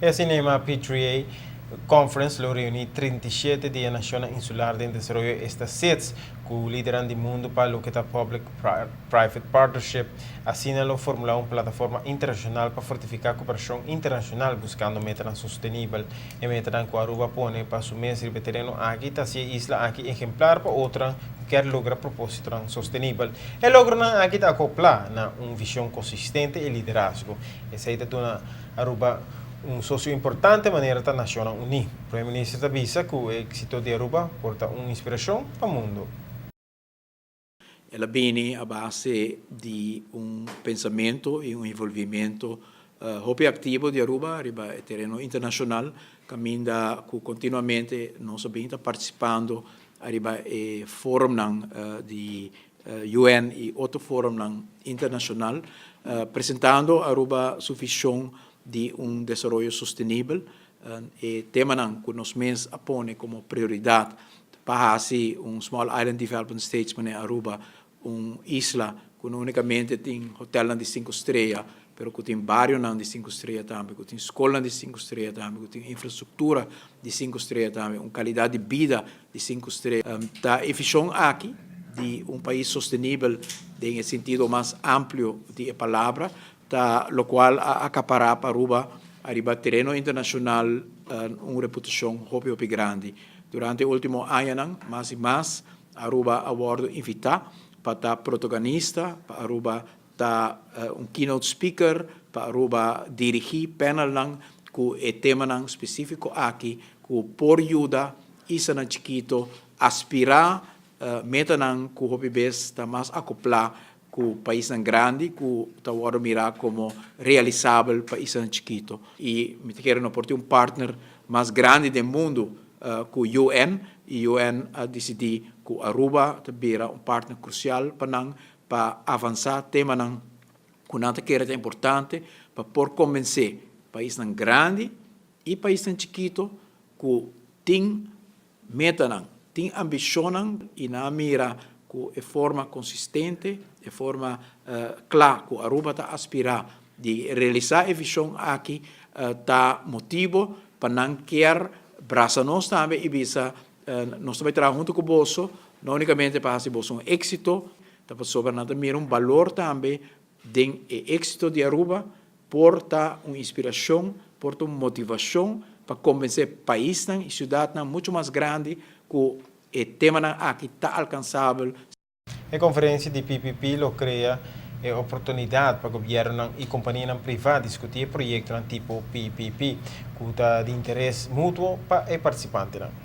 E asina yama P3A Conference lo reuni 37 di e nacionnan insular den desaroyo, esta SIDS, cu lidernan di mundo pa loke ta Public Private Partnership. Asina lo formula un plataforma internacional pa fortifica cooperacion internacional buscando metanan sostenibel. E metanan cu Aruba a pone pa su mes riba e tereno aki ta haci e isla aki ehemplar pa otronan cu kier logra propositonan sostenibel. E logronan aki ta acopla na un vision consistente y liderazgo. Esey ta duna Aruba un socio importante manera ta Nacionnan Uni. Prome Minister ta bisa cu e exito di Aruba por ta un inspiracion pa mundo. El a bini a base di un pensamento y un envolvimento hopi activo di Aruba riba e tereno internacional, caminda cu continuamente nos a bini ta participando ariba e forumnan di UN y otro forumnan internacional, presentando Aruba su vision di un desaroyo sostenibel. E temanan cu nos mes a pone como prioridad pa haci un Small Island Development States manera Aruba, un isla cu no unicamente tin hotelnan di cinco strea, pero cu tin barionan di cinco strea tambe, cu tin scolnan di cinco strea tambe, cu tin infrastructura di cinco strea tambe, un calidad di bida di cinco strea. Ta e vision aki di un pais sostenibel den e sentido mas amplio di e palabra, ta locual a acapara pa Aruba ariba tereno internacional un reputacion hopi hopi grandi. Durante e ultimo añanan, mas y mas Aruba a wordo invita pa ta protagonista, pa Aruba ta un keynote speaker, pa Aruba dirigi panelnan cu e temanan specifico aki cu por yuda islanan chikito aspira metanan cu hopi bes ta mas acopla cu paisnan grandi cu ta wordo mira como realisabel pa islanan chikito. Y mi ta kere no por tin un partner mas grandi den mundo cu UN y UN a dicidi cu Aruba ta bira un partner crucial pa nan pa avansa temanan cu nan ta kere ta importante pa por convence paisnan grandi y paisnan chikito cu tin metanan, tin ambicionnan y nan a mira cu e forma consistente, e forma cla cu Aruba ta aspira di realisa e vision aki ta motibo pa nan kier brasa nos tambe y bisa nos ta bay traha hunto cu boso, no unicamente pa haci boso un exito, ta pasobra nan ta mira un balor tambe den e exito di Aruba, por ta un inspiracion, por ta un motivacion pa convence paisnan y ciudadnan mucho mas grandi cu e temanan aki ta alcansabel. E conferencia di PPP lo crea e oportunidad pa gobiernonan y companianan priva discuti e proyectonan tipo PPP cu ta di interes mutuo pa e participantenan.